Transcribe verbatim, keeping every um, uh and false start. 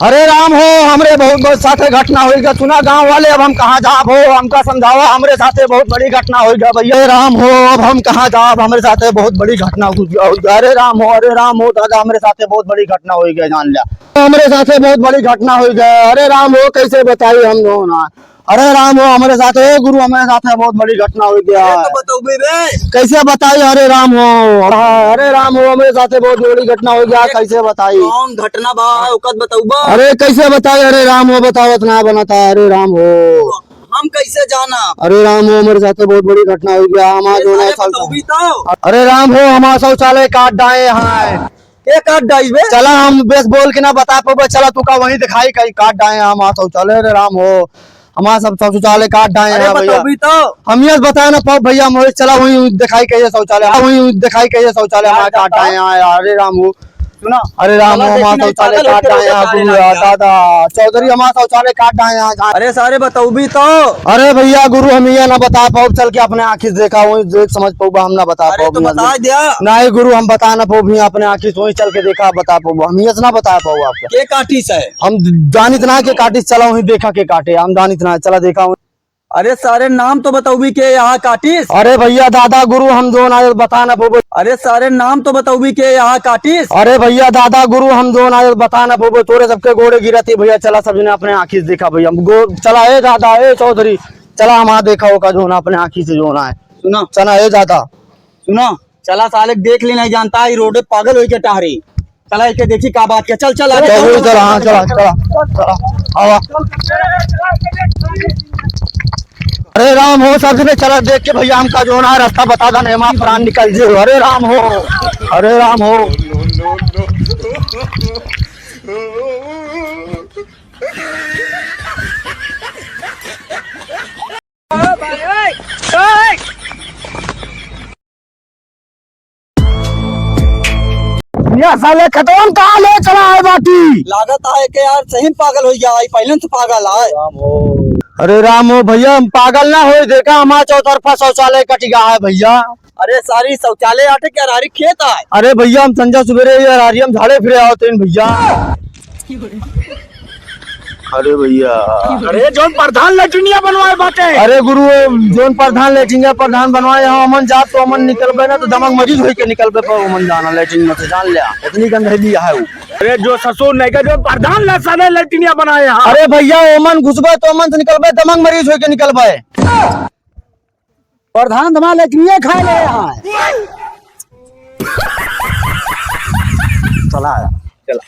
अरे राम हो, हमरे बहुत बड़ साथे घटना होइ गया। सुना गाँव वाले, अब हम कहाँ जाब हो, हमका समझावा, हमरे साथे बहुत बड़ी घटना होइ गया भैया। अरे राम हो, अब हम कहाँ जाब, हमरे साथे बहुत बड़ी घटना होइ गया, होइ गया। अरे राम हो, अरे राम हो दादा, हमरे साथे बहुत बड़ी घटना होइ गया, जान लिया। हमरे साथे बहुत बड़ी घटना होइ गया। अरे राम हो, कैसे बताई हम लोग ना। अरे राम हो, हमरे साथे, ए गुरु, हमरे साथे बहुत बड़ी घटना होइ गया। अरे तो बतउबे बे। कैसे बताई? अरे राम हो, अरे राम हो, हमरे साथे बहुत बड़ी घटना होइ गया, अरे कैसे बताई? कौन घटना बा, ओकत बतउबा? अरे कैसे बताई? अरे राम हो, बतावत ना बनता। अरे राम हो, हम कैसे जाना? अरे राम हो, हमरे साथे बहुत बड़ी घटना होइ गया। हमार अरे जो ना सारे शौच-, बतउबी तो। अरे राम हो, हमार शौचालय काट डाए हैं। के काट डाई बे? चला, हम बेस बोल के ना बता पउबे, चला तू का वहीं दिखाई कहीं काट डाए हैं हमार शौचालय। अरे राम हो, हमार सब शौचालय काट डाए अरे हैं भैया। बतउबी तो। हम ये बताए ना पाउब भैया, हम वही चला वहीं दिखाई कहिए शौचालय, हाँ, वहीं दिखाई कहिए शौचालय हमार काट डाए हैं यार। अरे राम हो, सुना, अरे राम हो, हमार शौचालय काट डाए हैं गुरु यार, दादा, चौधरी हमार शौचालय काट डाए हैं आज। अरे सारे बतउबी तो। अरे भैया गुरु, हम ये ना बता पाउब, चल के अपने आँखी से देखा, वहीं देख समझ पउबा, हम ना बता पाउब। अरे तो बता दिया। नहीं गुरु, हम बता ना पाउब, अपने आँखी से वहीं चल के देखा, बता पाउब, हम ये से ना बता पाउब आपका। के काटिस है? हम जानित ना के काटिस, चला वहीं देखा के काटे, हम जानित ना, चला देखा वहीं। अरे सारे नाम तो बतउबी के यहाँ काटिस। अरे भैया दादा गुरु हम जो ना बता ना पाउब। अरे सारे नाम तो बतउबी के यहाँ काटिस। अरे भैया दादा गुरु हम जो ना बता ना पाउब। तोरे सबके गोड़े गिरती भैया, चला सब जने अपने आँखी से देखा भैया। हम गो-, चला ए दादा, ए चौधरी, चला हमार देखा ओका जो ना अपने आँखी से जो ना है। सुना। चला ए दादा। सुना। चला साले देख ली, नहीं जानता, ई रोडे पागल होई के टहरी। चला एके देखी का बात के। चल, चल, आगे चल, चल। चल, हाँ, चला, चला, चला, आवा। अरे राम हो, सब जने चला देख के भैया, हमका जो ना रास्ता बता दा, नहीं हमार प्राण निकल जे। अरे राम हो, अरे राम हो। या साले खतवन कहाँ ले चला है बाटी? लागत है कि यार सही में पागल हो गया है, पहले से पागल है। अरे राम हो भैया, हम पागल ना होई, देखा हमार चौतरफा शौचालय कट गया है भैया। अरे सारी शौचालय आटे के अरारी खेत है। अरे भैया, हम संझा सुबेरे ये अरारी हम झाड़े फिरे आवत हैं भैया। अरे भैया। अरे जौन प्रधान लैट्रिनिया बनवाए बाटे। अरे गुरु, जौन प्रधान लैट्रिनिया प्रधान बनवाए, हम अमन जात तो अमन निकलबे ना तो दमंग मरीज होई के निकलबे पर अमन जाना लैट्रिन में से जान लिया। इतनी गंदगी है वो। अरे जो ससुर नहीं का जो प्रधान ला-, साले लैट्रिनिया बनाए हैं। अरे भैया, ओमन घुसबे तो ओमन से निकलबे, दमंग मरीज होई के निकलबे। प्रधान धमा लैट्रिनिया खाए ले यहाँ। चला आया। चला।